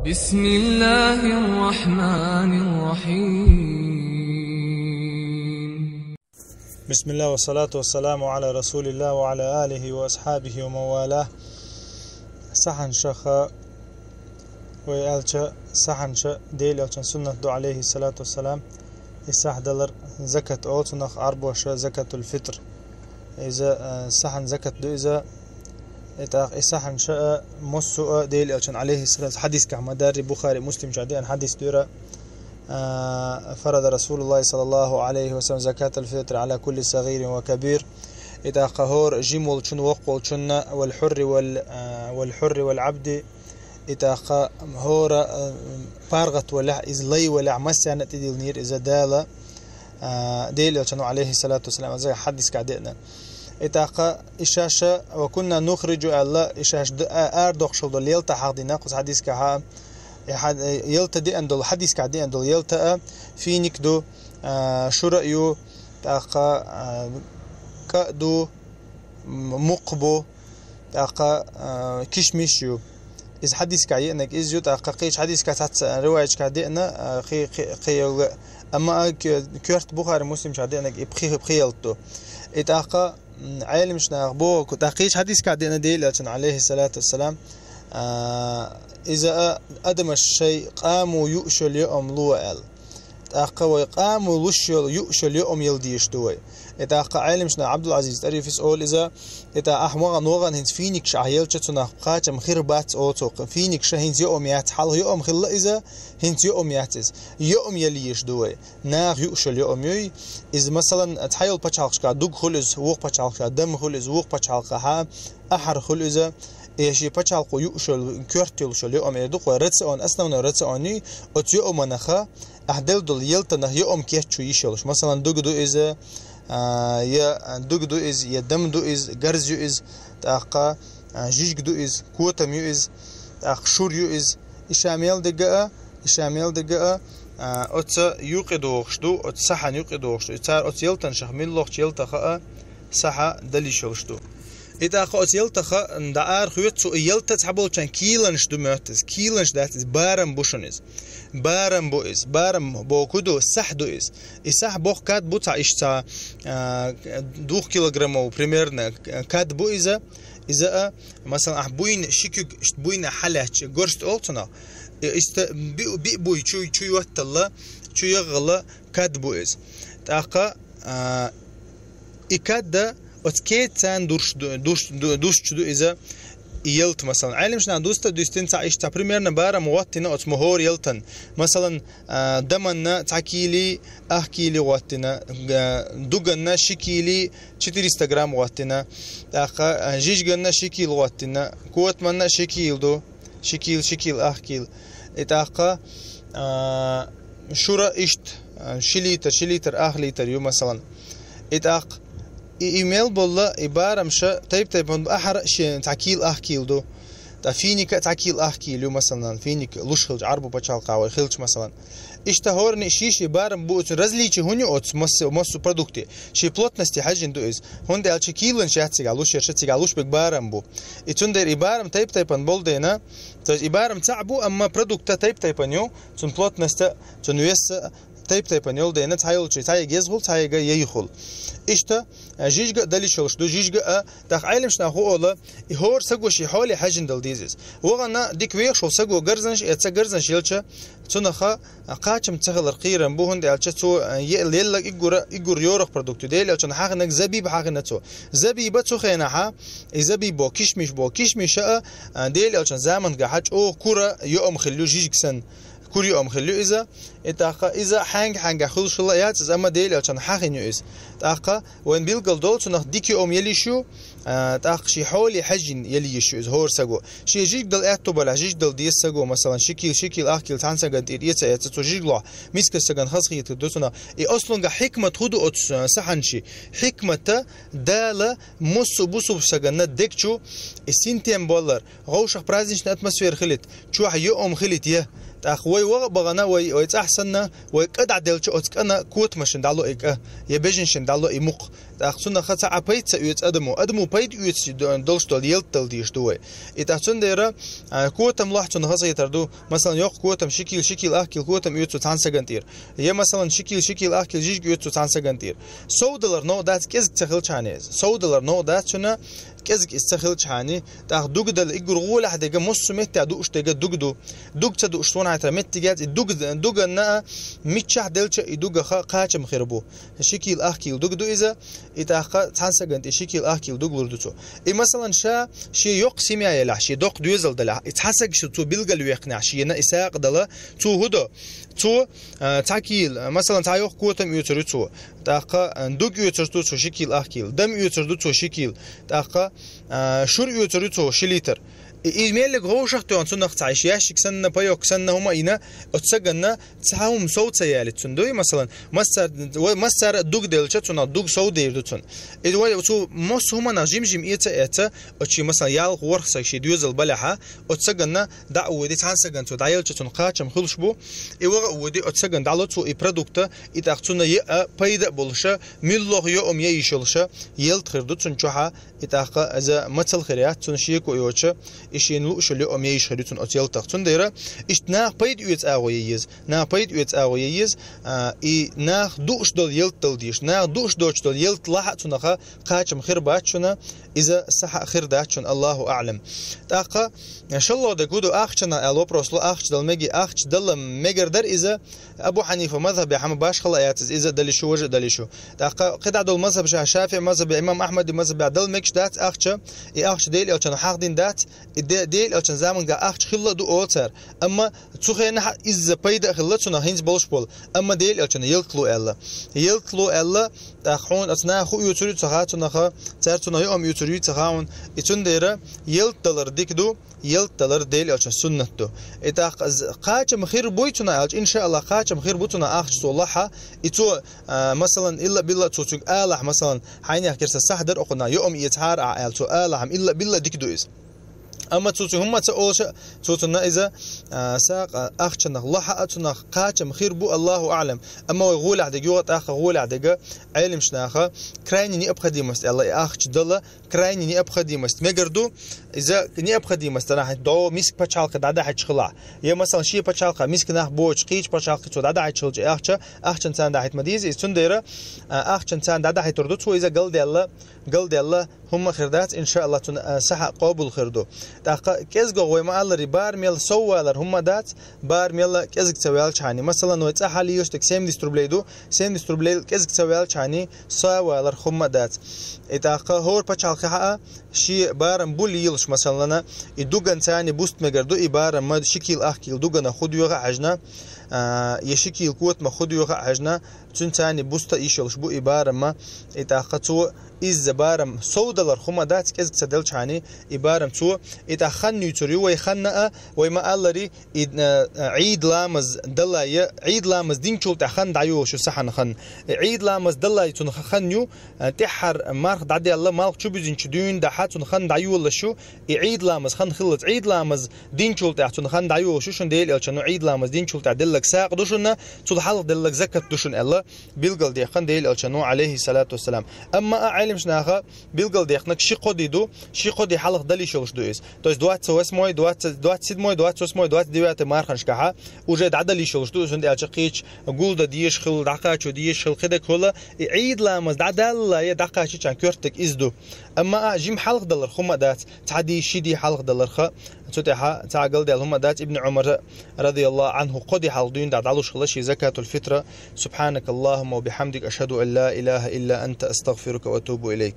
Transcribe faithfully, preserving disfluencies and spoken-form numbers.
بسم الله الرحمن الرحيم. بسم الله والصلاة والسلام على رسول الله وعلى آله وأصحابه ومن والاه. Сахьанашха вай аьлча, сахьанаша Даьла Элчан суннат ду, عليه الصلاة والسلام, и сахь далар закат оал цунах, Ӏарбоша закатуль-фитӀр. Иза, э, сахьан закат ду иза. И тӀаккха и сахьанаш а, массо а Даьла Элчан, عليه الصلاة, хьадисгахь ма дарри, Бухари, Муслим чу деана хьадис ду ира, э, فرض رسول الله صلى الله عليه وسلم زكاة الفطر على كل صغير وكبير. И тӀаккха хӀора жима волчун, воккха волчун, والحر وال-, э, والحر والعبد. И тӀаккха хӀора, э, паргӀат валехь, иза лай валехь, массарна а тӀедиллинера иза Дала, э, Даьла Элчано, عليه الصلاة والسلام, иза хьадисгахь деана. И тӀаккха и шаьш а, وكنا نخرج аьлла, и шаьш д-, а-, арадоккхуш дола ялта хьахдина кхуза хьадисгахьа. И хьад-, э, ялта деана дола, хьадисгахь деана дола ялта а, финик ду, э, шура а ю, тӀаккха, э, кӀа а ду, м-, мукх бу, тӀаккха, а, кишмиш ю. Иза хьадисгахь еанарг иза ю, тӀаккха кхечу хьадисгахь цхьацца риваяташкахь деана, а, кхе-, кхе-, кхе йолга. Амма а ке-, коьрта Бухари, Муслим чу деанарг и пхи-, пхи ялта ду. И тӀаккха, м, Ӏеламнаха бохург, тӀаккха кхечу хьадисгахь деана Даьла Элчано, عليه الصلاة والسلام, а, иза а адамаш шайн къамо юуш йолу йоам ло аьлла. ТӀаккха вай къамо луш йолу, юуш йолу йоам яла дезаш ду вай. И тӀаккха Ӏеламнаха Ӏабдул-Ӏазиз ТӀарифис олу иза, и тӀаккха ахь могӀан-вогӀан хӀинца финикаш ахь елча, цунах кхачам хир бац оцу, финикаш хӀинца йоам яц, хьалха йоам хилла иза, хӀинца йоам яц иза. Йоам яла езаш ду вай. Наха юуш йолу йоам юй. Иза, масалан, цхьайолу пачхьалкхашкахь дуг хуьлу иза, вукху пачхьалкхашкахь дам хуьлу иза, вукху пачхьалкхахь ахьар хуьлу иза. И шен пачхьалкхо юуш йолу, коьрта йолуш йолу йоам эр ду, кхой рацион, основной рацион юй, оцу йоаманах, ахь делла долу ялтанах йоам кечйо йиш йолуш. Масалан, дуг ду иза, а, я дуг ду иза, я дам ду иза, гарз ю иза, тӀаккха, а, жижиг ду иза, котам ю иза, тӀаккха шура ю иза. И ша мел дерг а, и ша мел дерг а, а, оцу юкъе догӀуш ду, оцу сахьан юкъе догӀуш ду. И цара оцу ялтанашах, муьлххачу ялтаха а, сахьа дала йиш йолуш ду. И тӀаккха оцу ялтаха дӀа ара хоьтту цо, и ялта цхьаболчарна кийланаш ду моьтту иза. Кийланаш дац иза, барам бу шуна иза. Барам бу иза. Барам бохург ду, сахь ду иза. И сахь боху кад бу цхьа, иштта цхьа, а, двухкилограммов примерно кад бу иза. Иза а, масалан, ахь буйна ши куьг, иштта буйна хьалаьцча, горсть олу цунах. И иштта би-, биъ буй чу, чу йотталла, чу ягӀалла кад бу иза. ТӀаккха, а, и кад а оцу кеца царна душ ду-, душ ду-, душ чу ду иза, и ялта, масалан. Ӏеламнаха дуста дуьстина цхьа иштта цхьа примерно барам гӀоттина оцу ма хӀора ялтан. Масалан, а, даманна цхьа кийли, ах кийли гӀоттина, га-, дуганна ши кийли, четыреста грамм гӀоттина, тӀаккха, а, жижиганна ши кийла гӀоттина, котаманна ши кийла ду, ши кийла, ши кийла, ах кийла. И тӀаккха, а, шура иштта, а, ши литр, ши литр, ах литр ю, масалан. И тӀаккха, и, и мел болла, и барамаш тайп-тайпана, ахьар шен цхьа кийла, ах кийла ду. Ткъа финика цхьа кийла, ах кийла ю, масалан, финик луш хилча, Ӏарбу пачхьалкхахь вай хилча, масалан. Иштта хӀоранна ши-ши барам бу, оцу различие хӀунда ю оцу массо-, массо продукте? Шен плотности хьаьжжина ду иза. ХӀунда аьлча кийланаш яц цигахь луш, ерша цигахь луш берг барам бу. И цундела и барам тайп-тайпана болу дела, то есть и барам цхьаъ бу, амма продукта тайп-тайпана ю, цуьнан плотность а, цуьнан вес а тайп-тайпана йолу дела, цхьа йолчу цхьаерг еза хуьлу, цхьаерг яйха хуьлу. Иштта, а, жижига а дала йиш йолуш ду, жижига а, тӀаккха Ӏеламнаха олу, и хӀора саго шен хьоле хьаьжжина дала деза иза. ВогӀана дика вехаш волу саго гарзанаш, я ца гарзанаш елча, цунах, а, кхачам ца хилар кхерам бу, хӀунда аьлча цо, а, е-, елларг уггар, уггар йорах продукт ю. Дела Элчано хьахинарг забиб хьахина цо. Забиба цу хенахь, и забиб боху, кишмиш боху, кишмиш а, а, Дела Элчан заманахь чӀогӀа кура йоам хилла ю, жижиг санна. Кура йоам хилла ю иза. И тӀаккха иза хьаьнга-хьаьнга хуьлуш хилла яц иза, амма Дела Элчано хьахина ю иза. ТӀаккха вайн билгал долу цунах дика йоам яла йиш ю, а, тӀаккха шен хьоле хьаьжжина яла йиш ю иза хӀора саго. Шен жижиг дала аьтту балахь, жижиг дала деза саго, масалан, ши кийла, ши кийла, ах кийла цхьана сагана тӀера эца а эцна, цу жижиг лохь, мискачу сагана хазахетарг ду цунах. И аслунгахь хьикмат хӀун ду оцу, а, сахьанашан? Хьикмат а Дала массо а бусулба саганна дег чу и синтем боллар, вовшах праздничная атмосфера хилийта, чохь йоам хилийта я. ТӀаккха вай ваха а бахана, вай, вай цӀахь санна, вай кӀа дӀаделча оцу кӀана котамашна дӀало и кӀа, я бежанашна дӀало и мукх. ТӀаккха цунах цхьа а пайда ца оьцу адамо. Адамо пайда оьцуш д-, долуш долу ялта дала дезаш ду вай. И тӀаккха цундела, а, котам лохь цунах хазахетар ду. Масалан, йоккха котам, ши кил, ши кил, ах кил котам оьцу цхьана сагана тӀера. Я, масалан, ши кил, ши кил, ах кил жижиг оьцу цхьана сагана тӀера. Совдалар новкъа дац, кӀезиг ца хилчхьана иза. Совдалар новкъа дац цуьнан, кӀезиг иза ца хилчхьана, тӀаккха дуга дала, иггур гӀолехь дерг, массо а метте дуъуш дерг дуга ду. Дуга ца дуъуш суна хьайта меттиг яц, и дуга, дуганна а миччахь делча, и дугах кхачам хир бу. Ши кил, ах кил дуга ду иза, и тӀаккха цхьана сагана тӀе ши кил, ах кил дуга лур ду цо. И, масалан, ша, шен йоккха семья елахь, шен доккха доьзал далахь, и цхьа саг шу цо билгалваьккхинехь, шена и сагӀа дала, цо хӀун до? Цо, а, цхьа кил, а, масалан, цхьа йоккха котам оьцур ю цо, тӀаккха, а, дуг оьцур ду цо ши кил, ах кил, дам оьцур ду цо ши кил, тӀаккха, а, шура оьцур ю цо ши литр. И, и меллиг вовшах а тоьхна цунах цхьа иш ящик санна, паёк санна хӀума а йина, оцу саганна цхьа хӀума сов ца ялийта цунна дуй, масалан, массара, вай массара а дуг делча, цунах дуг сов дер ду цунна. И вай цу массо а хӀуманах жим-жим эца а эца, оцу шен, масалан, ялх-ворхӀ саг шен доьзал балехьа, оцу саганна дӀа а воьди, цхьана сагана цо дӀаелча, цунна кхачам хуьлуш бу, и ваха а воьди, оцу сагана дӀало цо и продукта, и тӀаккха цунна еа пайда а болуша, муьлхха йоам яйиш йолуша, ялта хир ду цунна чохьа, и тӀаккха иза мацалла хир яц цунна шеко а йоцуша, и шена лууш йолу йоам яйиш хир ю цунна оцу ялтах. Цундела иштта наха пайда оьцу агӀо ян еза, наха пайда оьцу агӀо ян еза, а, и наха дуъуш долу ялта дала дезаш, наха дуъуш доцуш долу ялта лахьа а цунах кхачам хир бац шуна, иза сахьа а хир дац шуна, Аллаху аӀлам. ТӀаккха шолгӀа дерг хӀун ду, ахчанах аьлла вопрос ло, ахча дала меги, ахча дала мегар дара иза, Абу Хьанифа мазхабехь хӀума башхалла а яц иза, иза а далийш ю, важа а далийш ю. ТӀаккха кхидӀа долу мазхабашкахь, ШафиӀ мазхабехь, имам Ахьмадан мазхабехь дала мегаш дац ахча, и ахча Делан элчано хьахдина дац, и Де-, Делан элчанан заманахь ахча хилла а ду олу цара. Амма цу хенахь изза пайда а хилла цунах хӀинца болуш болу, амма Делан элчано ялта ло аьлла. Ялта ло аьлла, тӀаккха хьуна оцу наха хӀун оьцур ю ца хаьа цунах, цара цунах йоам оьцур юй ца хаьа хьуна, и цундела ялта далар дика ду, ялта далар Делан элчанан суннат ду. И тӀаккха з-, кхачам хир буй цунах аьлча, иншааллах, кхачам хир бу цунах ахча цо лахьа, и цо, а, масалан, илла-билла цо цуьнга алахь, масалан, хьайнех кхерса сахь дара окхунах, йоам эцахьара ахь аьлла, цо алахь, амма илла-билла дика ду иза. Амма цо цуьнга хӀумма а ца олуша, цо цунна иза, а, сагӀа ахчанах лахьа а цунах кхачам хир бу, Аллаху аӀлам. Амма вай гӀолехь дерг юха а, тӀаккха гӀолехь дерг, Ӏеламнаха крайняя необходимость аьлла, и ахча дала, крайняя необходимость мегар ду, иза необходимость анахь дӀо миска пачхьалкхе дӀадахьийташ хилахь. Я, масалан, шен пачхьалкхехь миска нах боцуш, кхечу пачхьалкхе цо дӀадахьийташ хилча, и ахча, ахчанца дӀадахьийта ма деза иза. Цундела, а, ахчанца дӀадахьийтур ду цо иза, галдаьлла, галдаьлла хӀумма а хир дац, иншааллах, цунна, а, сахьа а къобал хир ду. ТӀаккха кӀезгагӀа вай ма-аллара, бара мел сов валар хӀумма а дац, бара мел кӀезиг ца ваьлчхьана. Масалан, вай цӀа хьалийош дерг семьдесят рублей ду, семьдесят рублей кӀезиг ца ваьлчхьана, сов валар хӀумма а дац. И тӀаккха хӀора пачхьалкхехь а шен барам бул йолуш, масалана, и дуган царна буста мегар ду, и барам ма ши кил, ах кил дуганах хӀун доьху а хьаьжна, а, я ши кил котамах хӀун доьху а хьаьжна, цуьнан царна буста йиш йолуш бу и барам ма, и тӀаккха цо изза барам сов далар хӀумма а дац, кӀезиг ца делчхьана, и барам цо, и тӀаккха хан юьйцур ю вай, ханна а, вай ма-аллара, и, э, э, Ӏийд ламаз даллале, Ӏийд ламаз динчул тӀаьхьа хан дӀайолуш ю сахьана хан. Ӏийд ламаз даллале цунах хан ю, э, тӀаьххьара марха дӀадаьлла, малх чубузинчу дуьйна дахьа цунах хан дӀайолуш ю, и Ӏийд ламаз хан хиллалц. Ӏийд ламаз динчул тӀаьхьа цунах хан дӀайолуш ю шуна Делан элчано, Ӏийд ламаз динчул тӀаьхьа деллаг сагӀа ду шуна, цул хьалха деллаг закат ду шуна аьлла, билгалдаьккхина Делан элчано, алейхиссалату вассалам. Амма а Ӏеламнаха билгалдаьккхинарг ши-кхо де ду, ши-кхо де хьалха дала йиш йолуш ду иза. То есть двадцать восьмой, двадцать, двадцать седьмой, двадцать восьмой, двадцать девятый марханашкахьа уже дӀадала йиш йолуш ду, цундела аьлча кхечу гулдан дезаш хилла, дӀакхачо дезаш хилла, кхидерг хилла, и Ӏийд ламаз дӀадаллале дӀакхачийчхьана коьртаниг иза ду. Амма а жима хьалха далар хӀумма а дац, цхьа де, ши де хьалха даларх, цу тӀаьхьа цхьа а галдаьлла хӀумма а дац. Ибн Ӏумара, радияллаху Ӏанху, кхо де хьалха дуьйна дӀа дӀалуш хилла шен закатул-фитра. سبحانك اللهم وبحمدك، أشهد أن لا إله إلا أنت، أستغفرك وأتوب إليك.